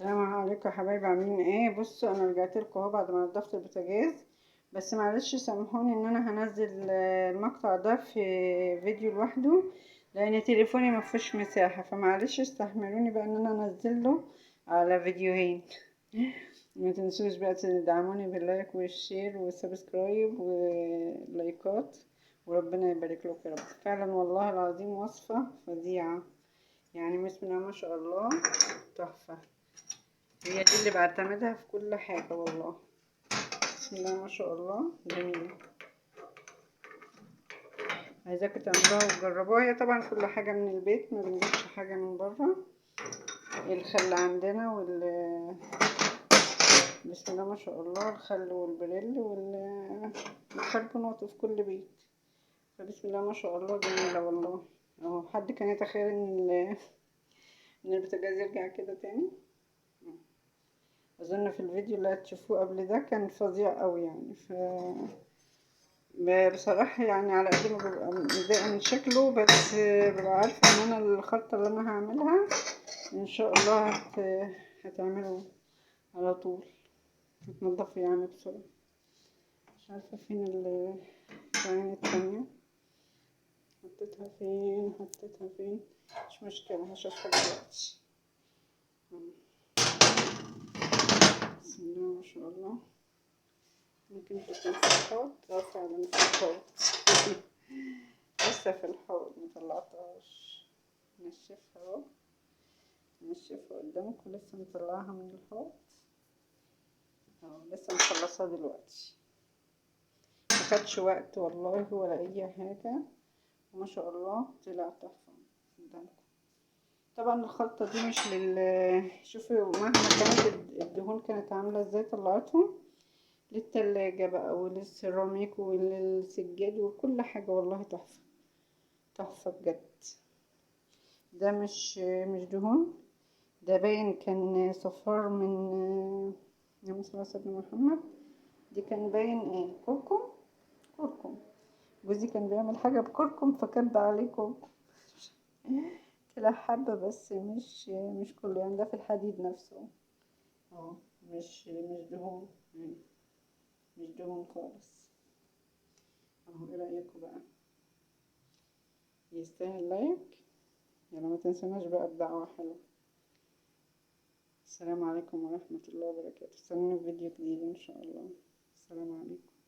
السلام عليكم يا حبايبي، عاملين ايه؟ بصوا، انا رجعت لكم اهو بعد ما نضفت البوتاجاز، بس معلش سامحوني ان انا هنزل المقطع ده في فيديو لوحده لان تليفوني ما فيهوش مساحة، فمعلش استحملوني بقى ان انا انزله على فيديوهين. ما تنسوش بقى تدعموني بال like وال share وال subscribe واللايكات، وربنا يبارك لكم يا رب. فعلا والله العظيم وصفه فظيعة، يعني بسم الله ما شاء الله تحفة. هي دي اللي بعتمدها في كل حاجة والله، بسم الله ما شاء الله جميلة. عايزاكم تعملوها وتجربوها. هي طبعا كل حاجة من البيت، ما بنجيبش حاجة من بره. الخل عندنا بسم الله ما شاء الله الخل والبريل والكربونات في كل بيت، فبسم الله ما شاء الله جميلة والله. اهو حد كان يتخيل ان البوتاجاز يرجع كده تاني؟ اظن في الفيديو اللي هتشوفوه قبل ده كان فظيع قوي يعني. ف بصراحة يعني على قد ما ببقى متضايقة من شكله، بس ببقى عارفه ان انا الخلطة اللي انا هعملها ان شاء الله هتعمله على طول، هتنضفه يعني بسرعة. مش عارفه فين العين التانية، حطيتها فين؟ حطيتها فين؟ مش مشكلة، هشوفها دلوقتي. بسم الله ما شاء الله. ممكن تكون في الحوض. فعلا في الحوض لسه في الحوض مطلعتهاش. نشفها اهو، نشفها قدامكم، لسه مطلعها من الحوض اهو، لسه مخلصها دلوقتي. مخدش وقت والله ولا اي حاجة، وما شاء الله طلع تحفة قدامكم. طبعا الخلطة دي مش شوفوا مهما كانت الدهون كانت عاملة ازاي طلعتهم للتلاجة بقى وللسيراميك وللسجاد وكل حاجة، والله تحفة تحفة بجد. ده مش دهون، ده باين كان صفار من اللهم صل على سيدنا محمد. دي كان باين ايه؟ كركم. كركم، جوزي كان بيعمل حاجة بكركم فكب عليه كركم، طلع حبة بس مش كله يعني. ده في الحديد نفسه اهو، مش دهون، مش دهون خالص اهو. ايه رأيكم بقى؟ يستاهل لايك. يلا ما تنسوناش بقى بدعوة حلوة. السلام عليكم ورحمة الله وبركاته. استنوني في فيديو جديد ان شاء الله. السلام عليكم.